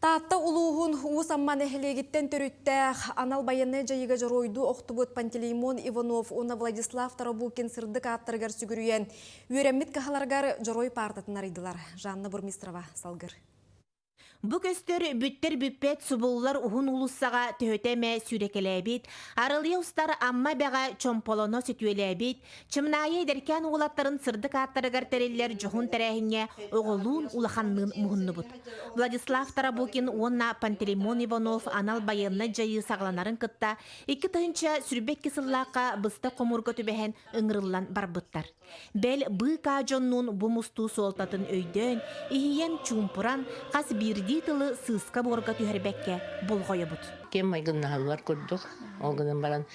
Таатта улууһун Уус Амма нэһилиэгиттэн төрүттээх анал байыаннай дьайыыга дьоруойдуу охтубут Пантелеймон Иванов уонна Владислав Тарабукин сырдык ааттарыгар сүгүрүйэн, үөрэммит кыһаларыгар дьоруой паартатын арыйдылар. Жанна Бурмистрова салгыр. Бу көстөр бүттэр бүппэт субуллар уһун уулуссаҕа төһөтө эмэ сүүрэкэлээбит, арылыйа устар Амма эбэҕэ чомполоно сөтүөлээбит, Чымнаайы эдэркээн уолаттарын сырдык ааттарыгар тэриллэр дьоһун тэрээһиҥҥэ оҕолуун улаханныын муһуннубут. Владислав Тарабукин уонна Пантелеймон Иванов анал байыаннай дьайыы саҕаланарын кытта 2022 сыллаахха быстах хомуурга түбэһэн ыҥырыллан барбыттар. Бэл, быыкаа дьоннуун бу мустуу суолтатын өйдөөн, иһийэн, чуумпуран, хас биирдии тылы сыыска-буорга түһэрбэккэ болҕойобут. Ким майгыннаһаллар курдук, ол гынан баран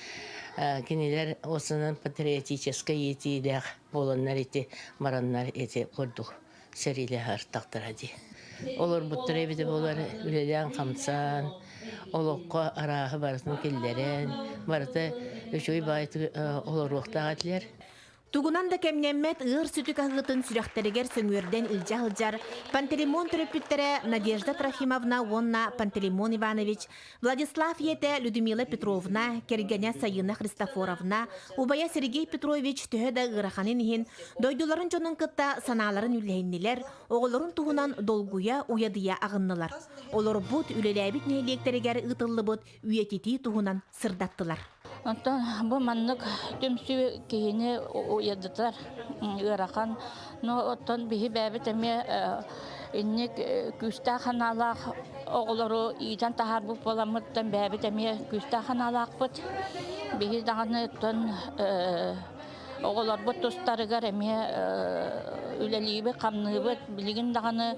кинилэр осынан патриотическай иитиилээх буоланнар ити бараннар ити курдук сэриилэһэр тахтара дии. Олорбуттара эбитэ буолар үлэлээн-хамсаан, олоххо арааһы барытын киллэрэн, барыта үчүгэй баайытык олоруохтаах этилэр. Тугунан да кэмнэммэт ыар сүтүк аһыытын сүрэхтэригэр сөҥүөрдэн илдьэ сылдьар Пантелеймон төрөппүттэрэ Надежда Трофимовна уонна Пантелеймон Иванович, Владислав ийэтэ Людмила Петровна, кэргэнэ Сайыына Христофоровна, убайа Сергей Петрович төһө да ыараханын иһин, дойдуларын дьонун кытта санааларын үллэһиннилэр, оҕолорун туһунан долгуйа, уйадыйа аҕыннылар. Олорбут, үлэлээбит нэһилиэктэригэр ыытыллыбыт үйэтитии туһунан сырдаттылар. Онтон бу маннык түмсүү киһини уйадытар ыарахан. Но оттон биһи бэйэбит эмиэ инник күүстээх санаалаах оҕолору иитэн таһаарбыт буоламмыттан бэйэбит эмиэ күүстээх санаалаахпыт. Биһи даҕаны оттон оҕолорбут тустарыгар эмиэ үлэлиибит, хамныыбыт. Билигин даҕаны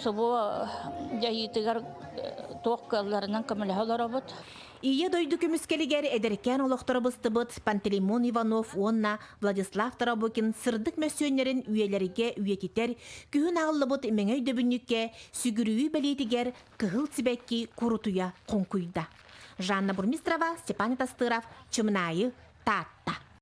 субу дьайыытыгар туох кыалларынан көмөлөһө олоробут. Ийэ дойду көмүскэлигэр эдэркээн олохторо быстыбыт Пантелеймон Иванов уонна Владислав Тарабукин сырдык мөссүөннэрин үйэлэргэ үйэтитэр күһүн аҕыллыбыт мэҥэ өйдөбүнньүккэ сүгүрүйүү бэлиэтигэр кыһыл сибэкки курутуйа хоҥкуйда. Жанна Бурмистрова, Степан Тастыров, Чымнаайы, Таатта.